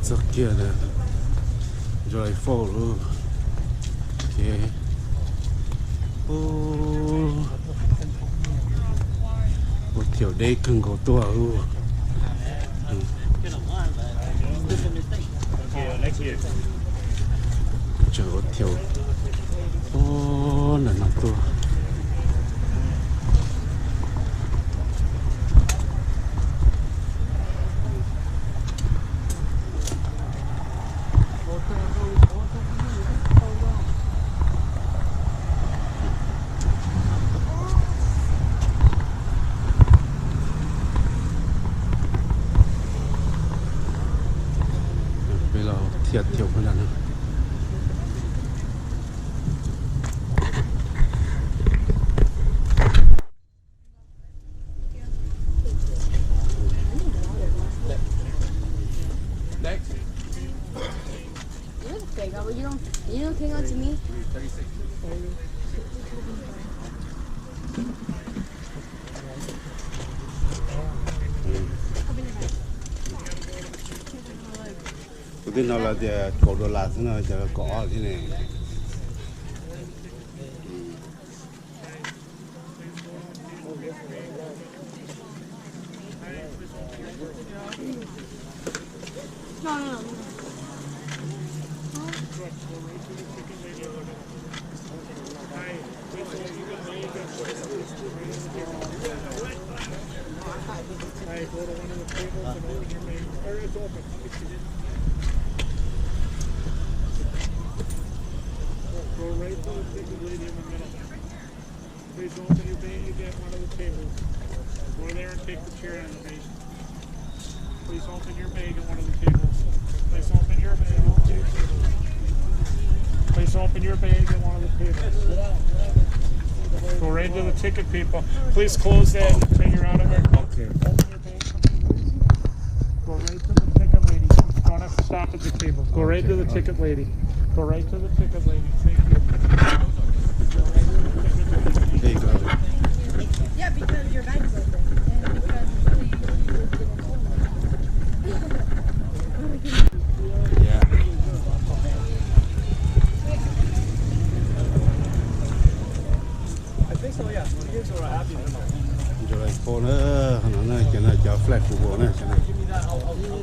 Txog kiag ntawd, Jolly Fall lawm. Ok. Ua, ua thiaum deb kawg nkaus tuaj. Tseem ua thiaum ua ntawm no tuaj. Peb los thiaj thiaum ua ntawm no. You're the big one. You don't, you don't cling on to me? Tus tij no lawv tias kaum dollar xwb no, cov kaum ob thiab ne. Go right to the ticket lady in the middle. Please open your bag at one of the tables. Go there and take the chair out of the bag. Please open your bag at one of the tables. Please open your bag. Please open your bag at one of the tables. Go right to the ticket people. Please close that until you're out of it. Okay. Open your bag. Go right to the ticket lady. You don't have to stop at the table. Go right to the ticket lady. Go right to the ticket lady. Thank you. There you go. Yeah, because your bag is open. And because Yeah. I think so, yeah. Tickets are happy. Jolly Fall na, qhov no na, cov no cov flag football na. Give me that. I'll, I'll, I'll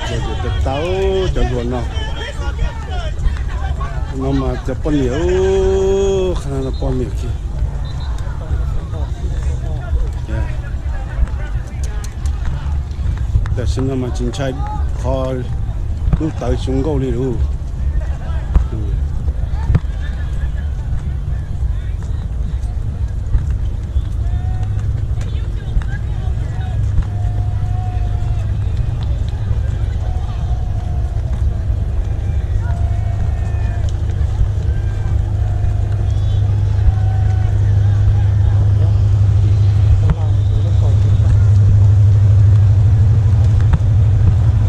Cov yuav tau cov hluas no, no mas cov poj niam, qhov no poj niam kiag. Tam sim no mas tsis ntshai qhov lub tawv xyoo nkauj li lawm.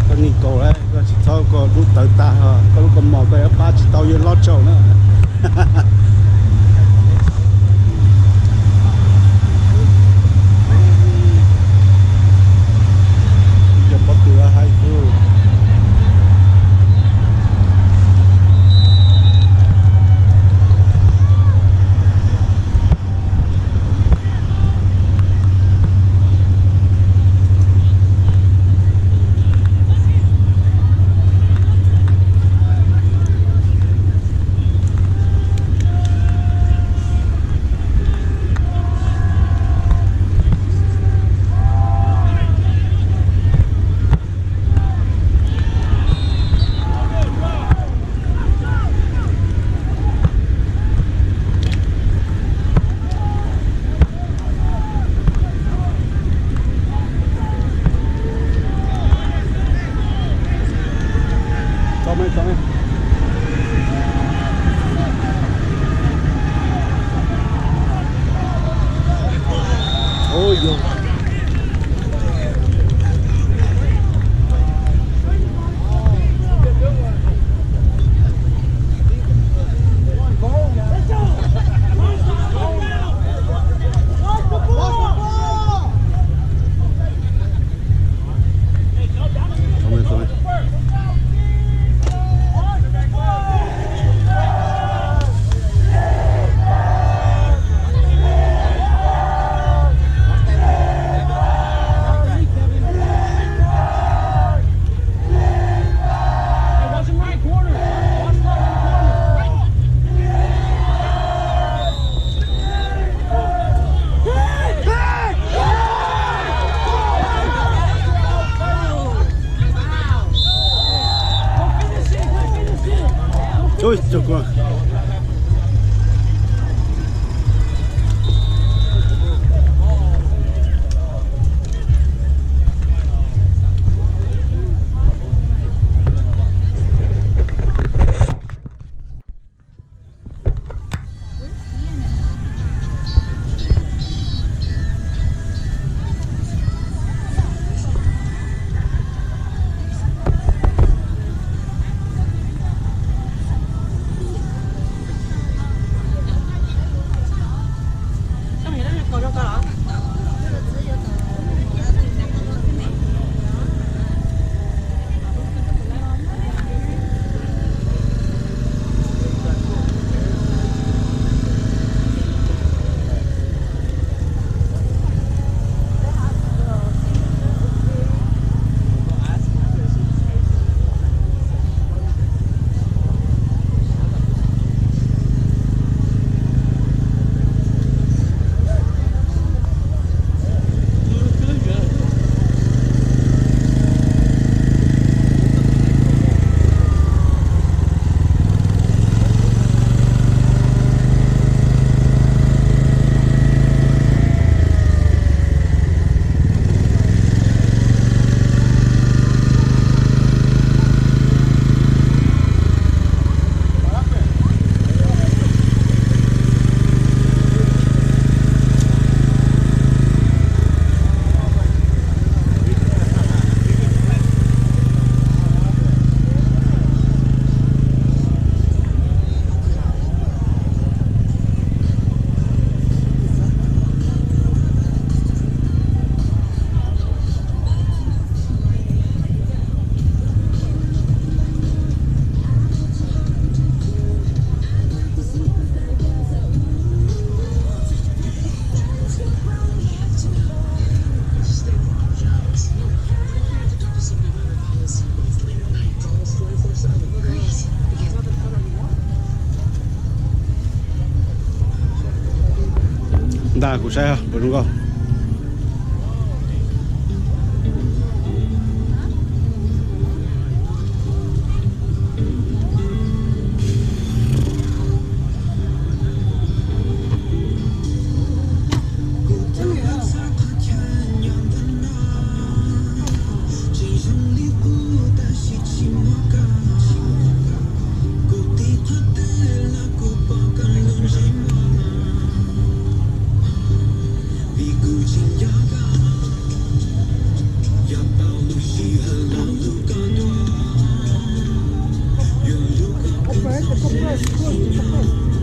Koj nig kaus lawm, koj tsis txhob, koj lub tawv tag, koj lub kaus mom koj yuav pab tsis tau yawg loj tsaum na. Cov pob tw hais kuv. Kuv saib puas zoo nkauj.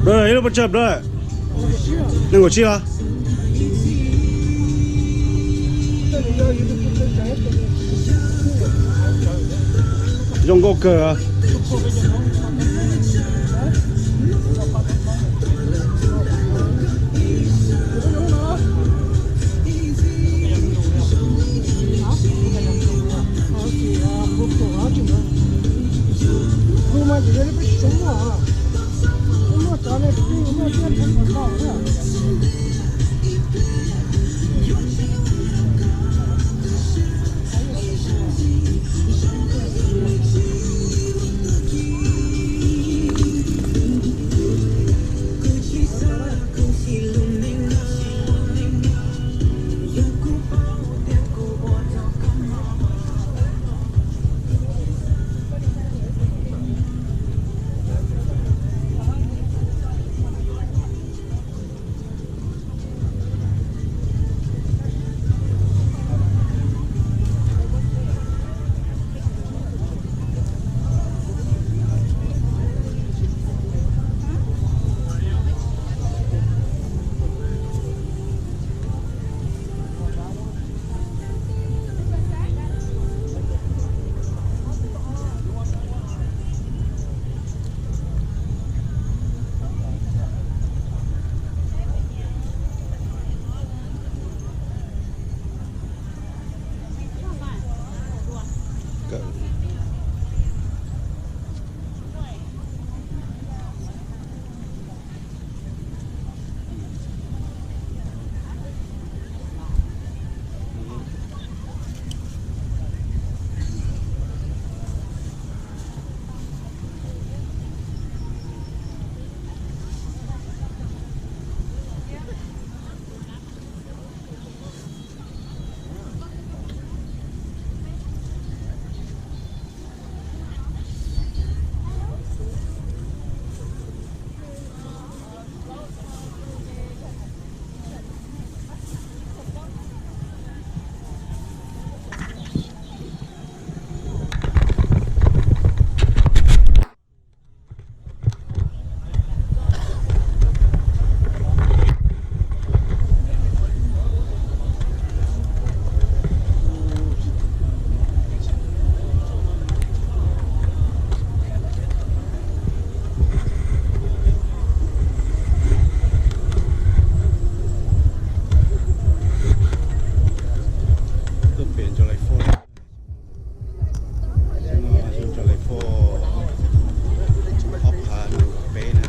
Bro, ib lub pov tseg bro. Nees nkaum tsib los? Zoo nkauj kawg. Tuaj pem Ntsa Lais Falls, Ntsa Lais Falls ob phav nees nkaum peb na.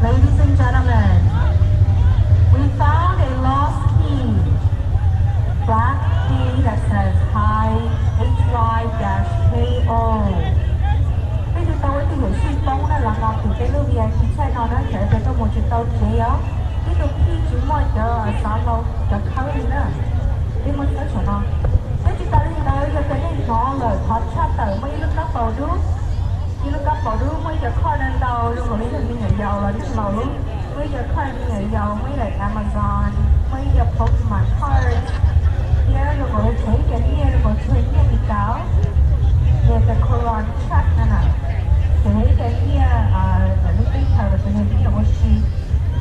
Ladies and gentlemen, we found a lost key. Black key that says hi, H Y dash K O. Peb twb tau ib tug yuam sij poob na los no kuv peb lub V I P chair no na, thaum peb tuaj mus tsis tau tsev os. Ib tug key tsis muaj cov xav hlau cov khawb li na. Peb muab txawb saum no. Peb tsis tas li ntawd, yog tias nej hnov lawm thov tshaj tawm muaj ib lub kab paus dub. Ib lub kab paus dub muaj ib cov card ntau zoo nkaus li yog me nyuam yaus los neeg laus lub. Muaj ib cov card me nyuam yaus, muaj ib daim Amazon, muaj ib cov Pokemon card, thiab zoo nkaus li tshev ib cov nyiaj zoo nkaus tshev nyiaj Mis Kas, nias cov Coron check no na, tshev ib cov nyiaj ntawm lub teb chaws los tus niag me nyuam ua si.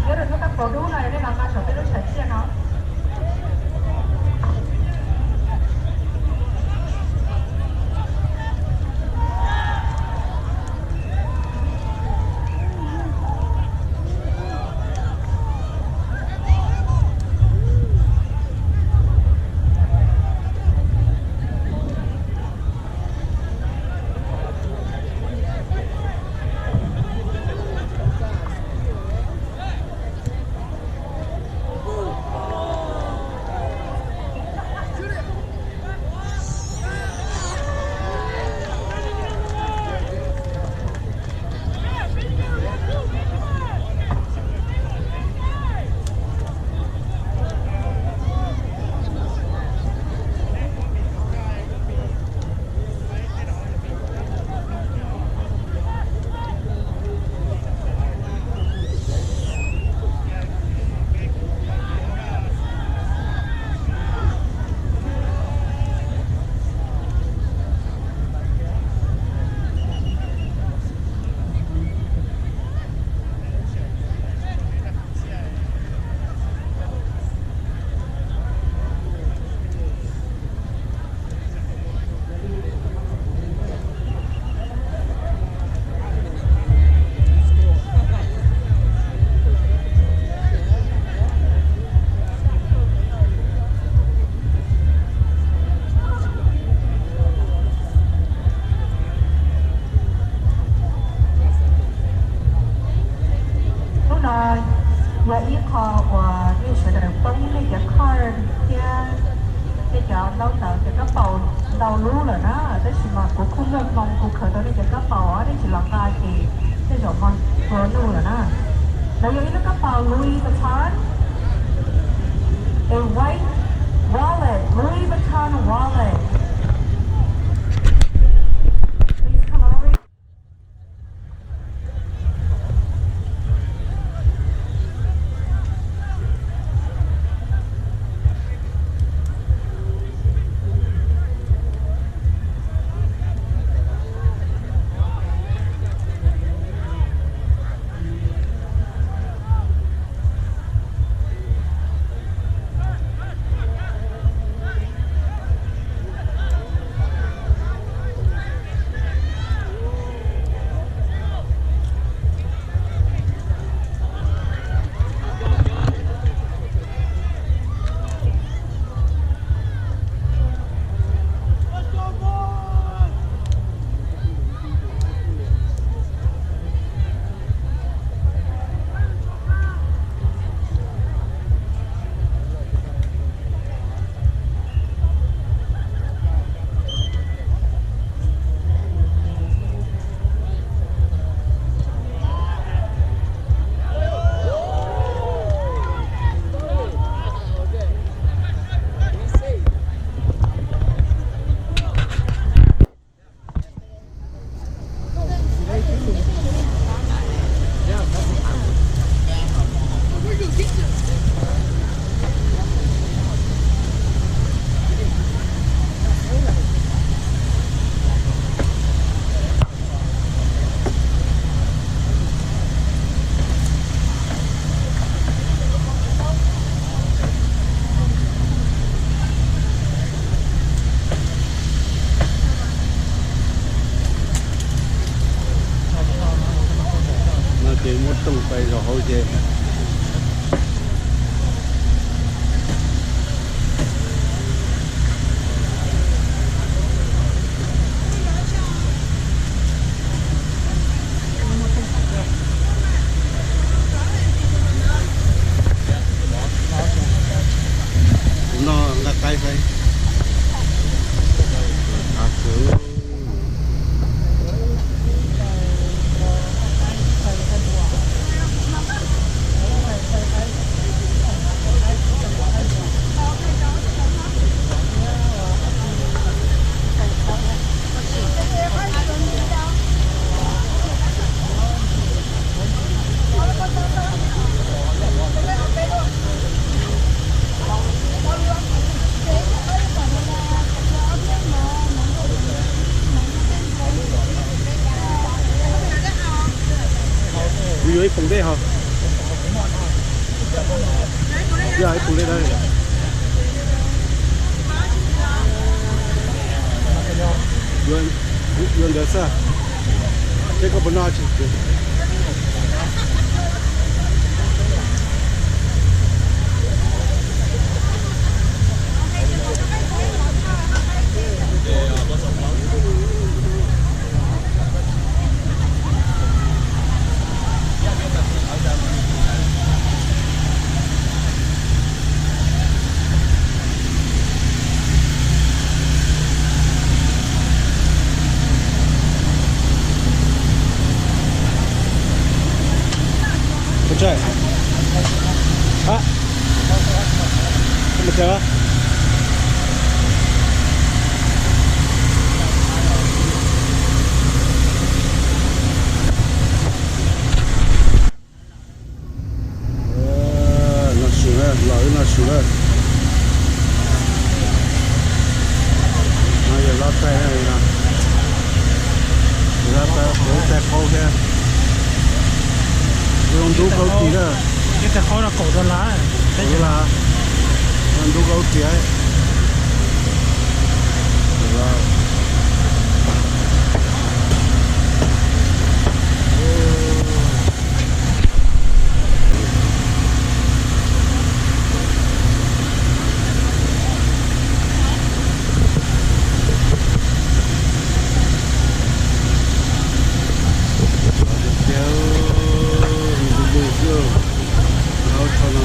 Nyob rau lub kab paus dub no yog nej los nqa saum peb lub tshav tsiaj no. Qhov uas nej sawv daws poob nej cov card thiab nej cov ntaub ntawv cov kab paus ntau lub lawm na, tab sis mas kuv kuj muaj hmoo kuv khaws tau nej cov kab paus, nej tsis los nqa ces tej zaum hmo ntuj lawm na. Lawv yog ib lub kab paus Louis Vuitton, a white wallet, Louis Vuitton wallet. Please come over. No ces muab rooj pais zog hauv ces. Tus no nqa qaib saib. Av kwv. Kuv yuav ib poom dej ho. Yog ib poom dej dawb. Yuav ntawd xwb. Seb koj puas noj tsis. Noj su na, los wb noj su na. No yog lab taij na, lab taij qaub thiab. Zoo ntub kawg kiag na. Ib tais qaub no kaum dollar. Kaum dollar. Zoo ntub kawg kiag. Ntub lug xwb, thaum no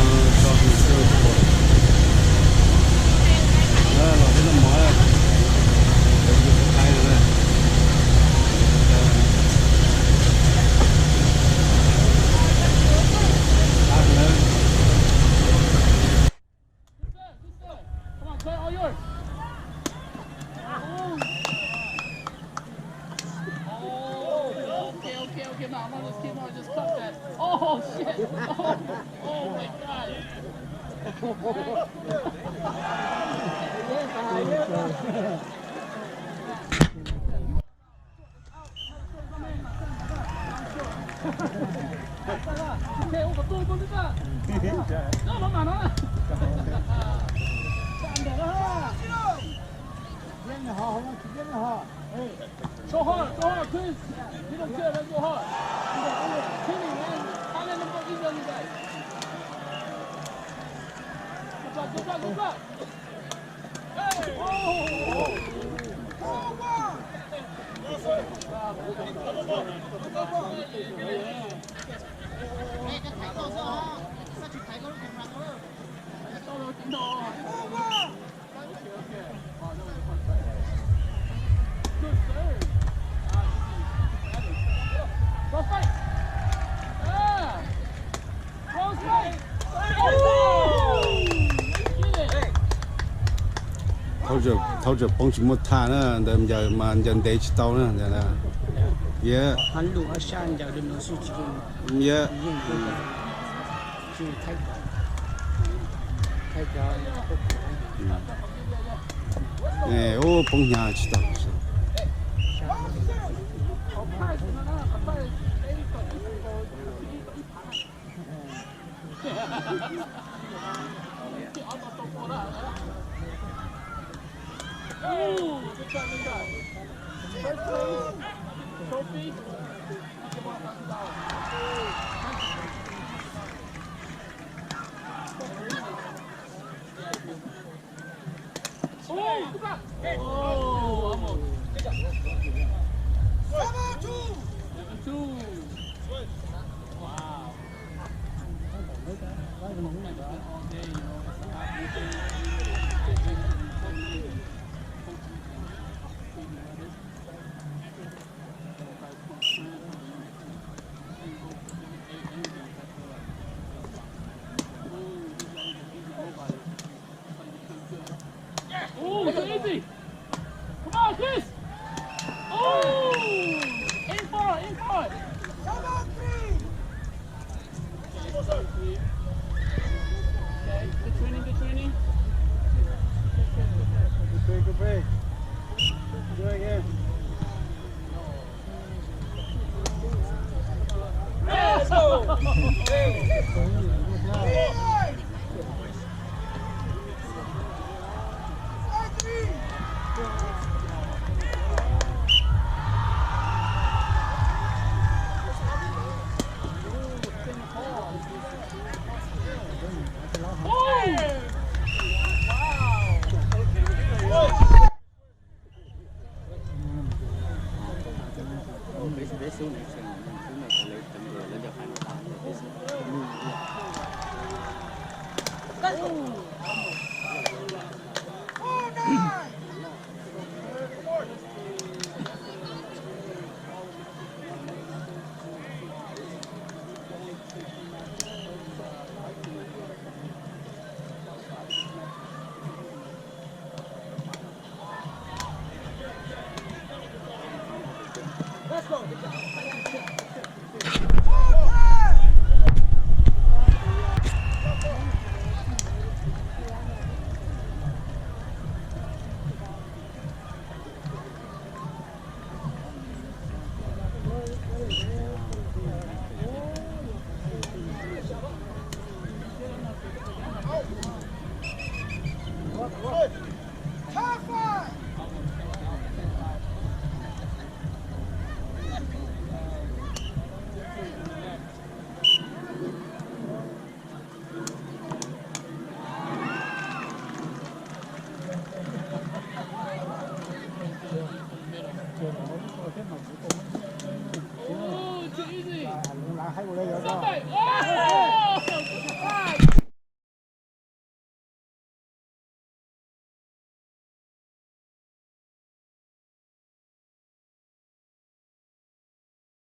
Go hard, go hard, Chris. You don't care, let's go hard. Kenny, man. Find that number, easy on you guys. Good block, good block, good block. Hey! Oh! Thauj tseem poob tsis muaj tha na, ntawd ncaws mas ncaws ntev tsis tau na. Yog ub poob hnyav tsis tau. Ooh, too easy. Come on, Chris. Ooh, aim for it, aim for it. Okay, good training, good training. Good play, good play. Do it again.